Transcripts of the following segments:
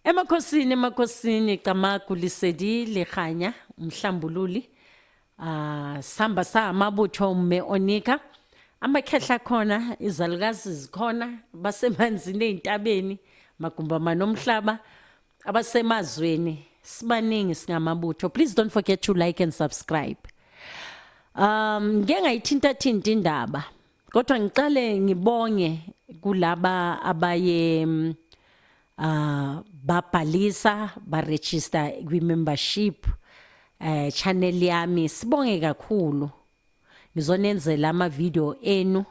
Emakhosini emakhosini Camagu Lisedi Lekhanya umhlambululi ah samba samabutho umme Onika amakhehla khona izalukazi zikhona basemanzini ezintabeni magumba manomhlaba abasemazweni sibaningi singamabutho. Please don't forget to like and subscribe. Ngeke ngayithinta thinta indaba kodwa ngiqale ngibonge kulaba abaye babhalisa ba register kwi membership channel yami. Sibonge kakhulu, ngizonenzela ama video enu,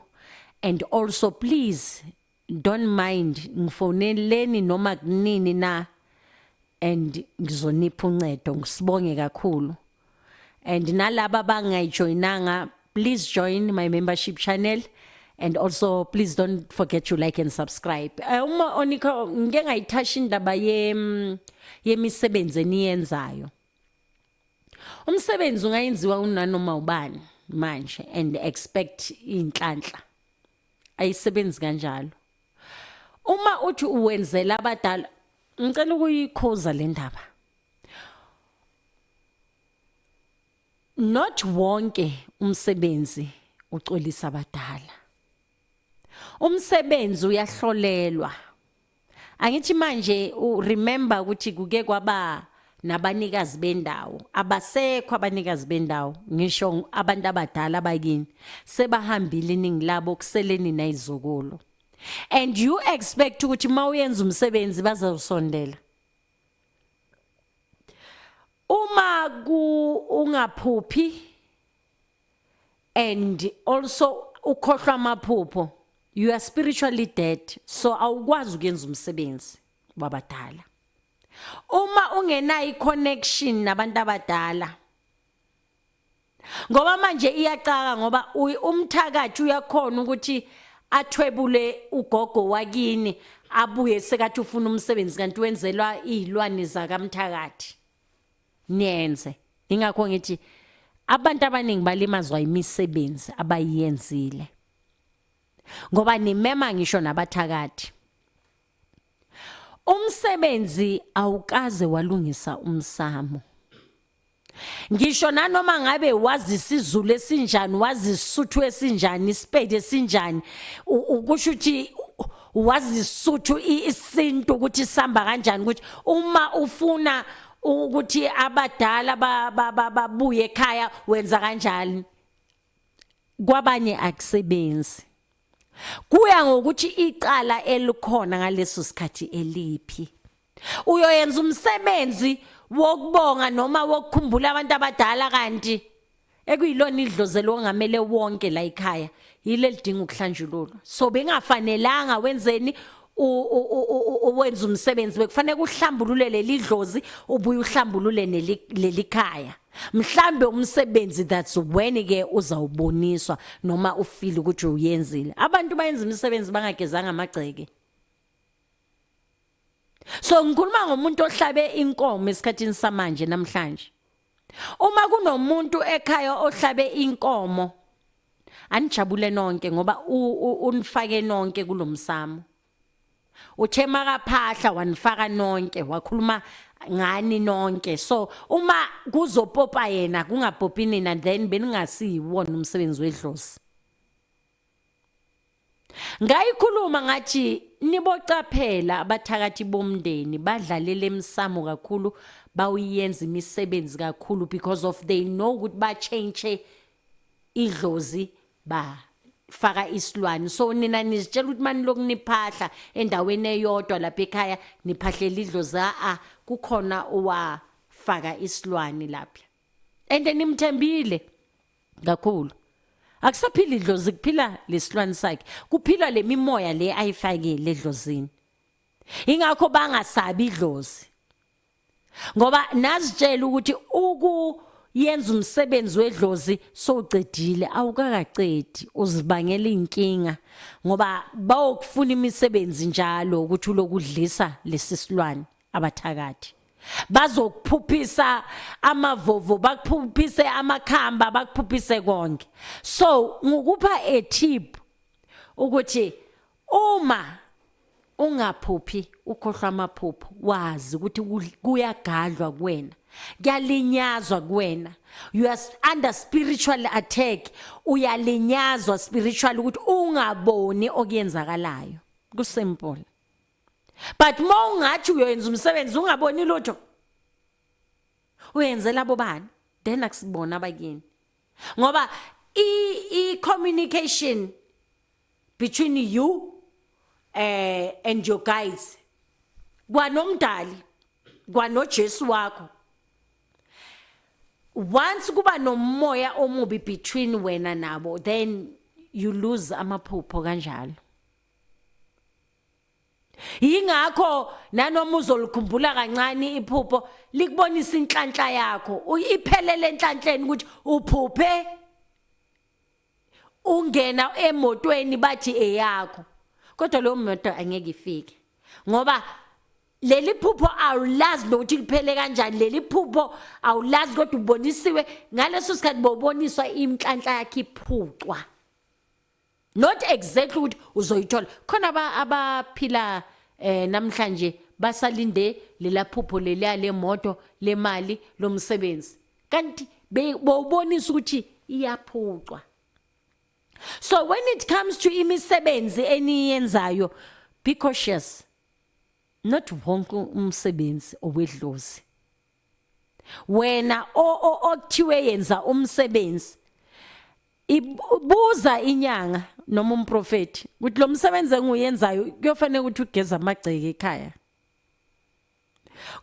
and also please don't mind ngifoneleni noma kunini na and ngizonipha uncedo. Ngisibonge kakhulu, and nalaba abangayijoyinanga, please join my membership channel, and also please don't forget to like and subscribe. Uma onika ngike ngayithasha indaba ye yemisebenzi eniyenzayo. Umsebenzi ungayenziwa unanoma ubani manje and expect inhlanhla, ayisebenzi kanjalo. Uma uthi uwenzela abadala, ngicela ukuyikhoza le ndaba, not wonke umsebenzi ucolisa abadala. Umsebenzi uyahlolelwa. Angithi manje remember ukuthi kuke kwaba nabanikazi bendawo, abasekho abanikazi bendawo, ngisho abantu abadala abakini sebahambile iningi labo, kuseleni nayizukulu, and you expect ukuthi mawuyenza umsebenzi bazosondela. Uma ku ungaphuphi and also ukhohlwa amaphupho, you are spiritually dead, so awukwazi ukuyenza umsebenzi wabadala uma ungenayo i-connection nabantu abadala, ngoba manje iyacaka, ngoba umthakathi uyakhona ukuthi athwebule ugogo wakini, abuye sekathi ufuna umsebenzi, kanti wenzelwa izilwane zakamthakathi. Niyenze ingakho ngithi abantu abaningi balimazwa imisebenzi abayiyenzile, ngoba nimema ngisho nabathakathi. Umsebenzi awukaze walungisa umsamo, ngisho nanoma ngabe wazi isiZulu esinjani, wazi isuthu esinjani, isipedi esinjani, ukusho ukuthi wazi isuthu, isintu ukuthi sihamba kanjani, ukuthi uma ufuna ukuthi abadala babuye ekhaya wenza kanjani. Kwabanye akusebenzi, kuya ngokuthi icala elikhona ngaleso sikhathi eliphi. Uyoyenza umsebenzi wokubonga noma wokukhumbula abantu abadala, kanti ekuyilona idlozi ongamele wonke la ekhaya yile lidinga ukuhlanjululwa. So bengafanelanga wenzeni uwenza umsebenzi, bekufanele uhlambulule leli dlozi, ubuye uhlambulule leli khaya. Mhlambe umsebenzi, that's when ke uzawuboniswa noma ufeel ukuthi uyenzile. Abantu bayenza imisebenzi bangagezanga amagceke. So ngikhuluma ngomuntu ohlabe inkomo esikhathini samanje namhlanje. Uma kunomuntu ekhaya ohlabe inkomo, anijabule nonke, ngoba unifake nonke kulomsamo. Uthe makaphahla wanifaka nonke, wakhuluma ngani nonke. So uma kuzopopa yena kungapopi nina, then beningasiyiwona umsebenzi wedlozi. Ngayikhuluma ngathi nibocaphela abathakathi bomndeni badlalele emsamo kakhulu, bawuyenza imisebenzi kakhulu because of they know ukuthi ba change idlozi, ba faka isilwane. So nina nizitshela ukuthi mani lokhu niphahla endaweni eyodwa lapha ekhaya, niphahlela idlozi, a kukhona owafaka isilwane lapha and nimthembile kakhulu. Akusaphila idlozi, kuphila lesilwane sakhe, kuphila lemimoya le ayifakile edlozini. Ingakho bangasabi idlozi, ngoba nazitshela ukuthi ukuyenza umsebenzi wedlozi sowucedile. Awukakacedi, uzibangela inkinga, ngoba bawokufuna imisebenzi njalo ukuthi ulokudlisa lesi silwane. Abathakathi bazokuphuphisa amavovo, bakuphuphise amakhamba, bakuphuphise konke. So ngukupha a tip ukuthi uma ungaphuphi, ukhohlwa amaphupho, Wazi ukuthi kuyagadlwa kuwena, kuyalinyazwa kuwena. You are under spiritual attack. Uyalinyazwa spiritual ukuthi ungaboni okuyenzakalayo. Kusimple, but uma ungathi uyoyenza umsebenzi ungaboni lutho, uyenzela bobani? Then akusibona abakini, ngoba i communication between you and your guides, kwanomdali, kwanoJesu wakho, once kuba nomoya omubi between wena nabo, then you lose amaphupho kanjalo. Yingakho nanoma uzolikhumbula kancane iphupho, likubonisa inhlanhla yakho, iphelele enhlanhleni, ukuthi uphuphe ungena emotweni, bathi eyakho, kodwa leyo moto angeke ifike, ngoba leli phupho awulazi nokuthi liphele kanjani. Leli phupho awulazi, kodwa ubonisiwe ngaleso sikhathi, boboniswa inhlanhla yakhe iphucwa, not exactly ukuthi uzoyithola. Khona abaphila namhlanje basalinde lela phupho leliya lemoto, lemali, lomsebenzi, kanti bowubonisa ukuthi iyaphucwa. So when it comes to imisebenzi eniyenzayo, be cautious. Not wonke umsebenzi owedlozi. Wena okuthiwe yenza umsebenzi, buza inyanga noma umprofeti ukuthi lo msebenzi enguyenzayo kuyofanele ukuthi ugeze amagceke ekhaya,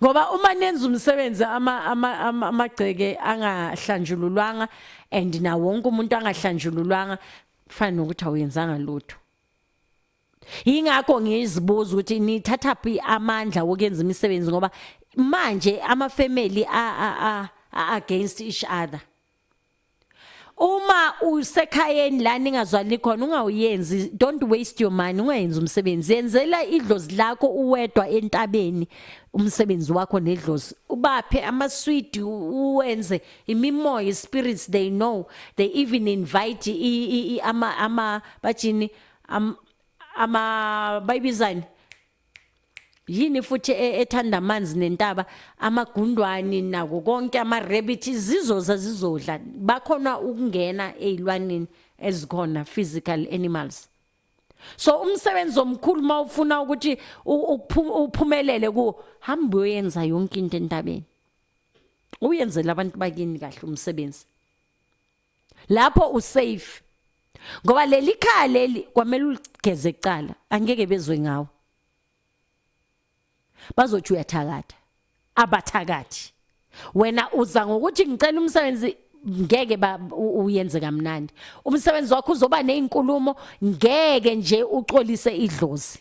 ngoba uma nenza umsebenzi amagceke angahlanjululwanga and na wonke umuntu angahlanjululwanga, kufana nokuthi awuyenzanga lutho. Yingakho ngizibuza ukuthi nithatha phi amandla wokuyenza imisebenzi, ngoba manje ama-family a against each other. Uma usekhayeni la ningazwani khona, ungawuyenzi. Don't waste your money, ungayenzi umsebenzi. Yenzela idlozi lakho uwedwa entabeni umsebenzi wakho nedlozi, ubaphe amaswidi, uwenze imimoya. Spirits, they know. They even invite ama bathini, ama bayibizani yini futhi ethanda amanzi nentaba, amagundwani nako konke, ama-rabbit zizoza zizodla. Bakhona ukungena ey'lwaneni ezikhona, physical animals. So umsebenzi omkhulu, mawufuna ukuthi uphumelele kuwo, hamba uyenza yonke into entabeni, uyenzele abantu bakini kahle umsebenzi. Lapho usafe, ngoba leli khaya leli kwamele uligeze kucala. Angeke bezwe ngawo, bazothi uyathakatha. Abathakathi. Wena uza ngokuthi ngicela umsebenzi, ngeke uyenze kamnandi umsebenzi wakho, uzoba nezinkulumo, ngeke nje uxolise idlozi.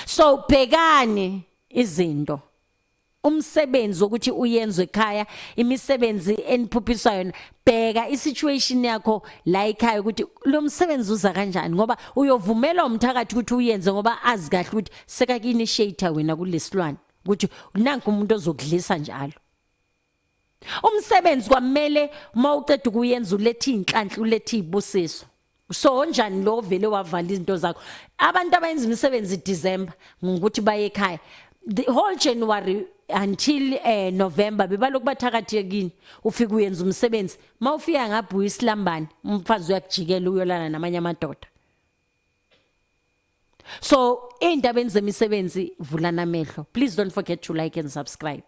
So bhekani izinto, umsebenzi wokuthi uyenzwe ekhaya, imisebenzi eniphuphiswa yona. Bheka isituation yakho la ekhaya ukuthi lo msebenzi uza kanjani, ngoba uyovumela umthakathi ukuthi uyenze, ngoba azi kahle ukuthi sekaku-initiate wena kulesilwane, ukuthi nanku umuntu ozokudlisa njalo. Umsebenzi kwamele mawuceda ukuyenza ulethe inhlanhla, ulethe izibusiso. So onjani lo vele wavala izinto zakho? Abantu abayenza imisebenzi December ngokuthi baye ekhaya, the whole January until November bebaloku bathakathi kini. Ufika uyenza umsebenzi, mawufika ngapha uyisilambane, umfazi uyakujikela, uyolala namanye amadoda. So ey'ndabeni zemisebenzi, vulana amehlo. Please don't forget to like and subscribe.